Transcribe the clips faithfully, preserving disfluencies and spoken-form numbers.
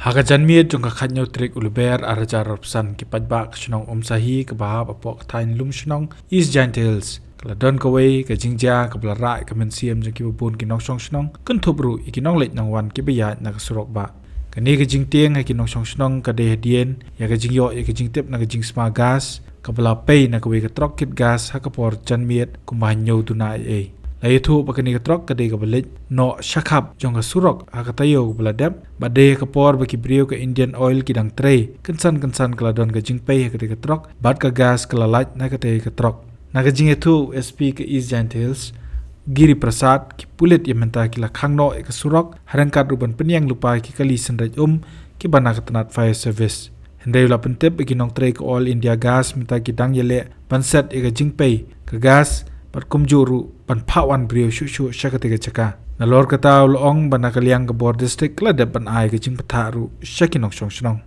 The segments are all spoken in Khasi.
Ha ka janmiet jong ka khathynñiew tarik u Lber arhajar arphew san, ki paidbah ka shnong Umsahi kaba hap hapoh ka thaiñ Lumshnong, East Jaintia Hills, ka la don kawei ka jingjia kaba la rah ïa ka mynsiem jong kiba bun ki nongshong shnong, kynthup ruh ïa ki nongleit nongwan kiba ïaid na ka surok bah. Kane ka jingtieng ha ki nongshong shnong ka dei hadien ïa ka jingïoh ïa ka jingtip na ka jingsma gas kaba la pei na kawei ka trok kit gas ha ka por janmiet kumba hynñiew duna eiei. La ïathuh ba kane ka trok ka dei kaba leit noh shakhap jong ka surok ha ka taïew kaba la dep, bad dei ha ka por ba ki briew ka Indian Oil ki dang trei, kynsan kynsan ka la don ka jingpei ha katei ka trok bad ka gas ka la lait na katei ka trok. Na ka jingïathuh u S P ka East Jaintia Hills, Giri Prasad, ki pulit ïa mynta ki la khang noh ïa ka surok, ha ryngkat ruh ban pynïeng lypa ïa ki kali synreit um kiba na ka tnat fire service. Hynrei u la pyntip ba ki nongtrei ka All India Gas mynta ki dang ïaleh ban set ïa ka jingpei ka gas bad kumjuh ruh ban phah wan briew shuh shuh sha katei ka jaka. Nalor kata u la ong ba na ka liang ka bor district ka la dep ban ai ka jingbthah ruh sha ki nongshong shnong.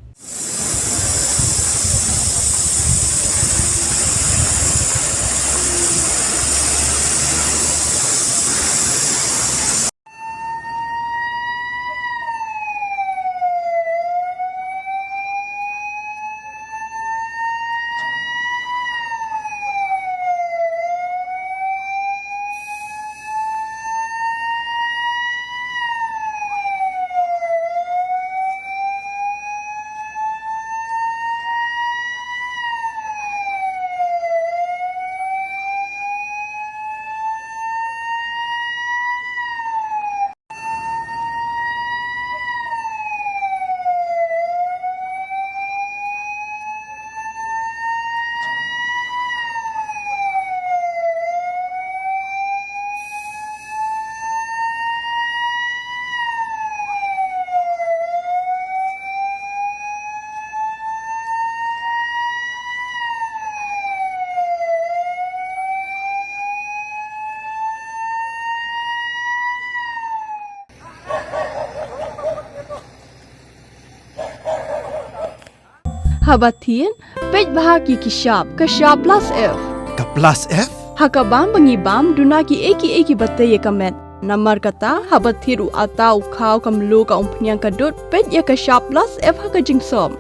Haba thied, peit bha ïa ki shap, ka shap plus F. Ka plus F? Ha ka bam ba ngi bam, duna kiei kiei kiba tei ïa ka met. Namar kata, haba thied u atta, u khaw, ka mluh, ka umphniang, ka dud, peit ïa ka shap plus F ha ka jingsop.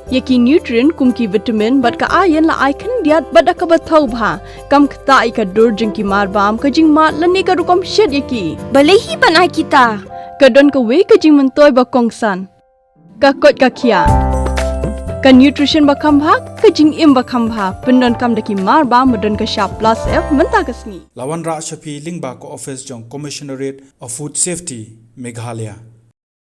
Ïa ki nutrient kum ki vitamin bad ka iron la ai khyndiat bad da kaba thaw bha. Kam ktah ïa ka dur jong ki marbam, ka jingmad lane ka rukom shet ïa ki. Balei hi ban ai kita? Ka don kawei ka jingmyntoi ba kongsan. Ka koit ka khiah. Ka nutrition ba kham bha, ka jingim ba kham bha. Pyndonkam da ki marbam ba don ka shap plus F mynta ka sngi. La wanrah sha phi lyngba ka office jong Commissionerate of Food Safety, Meghalaya.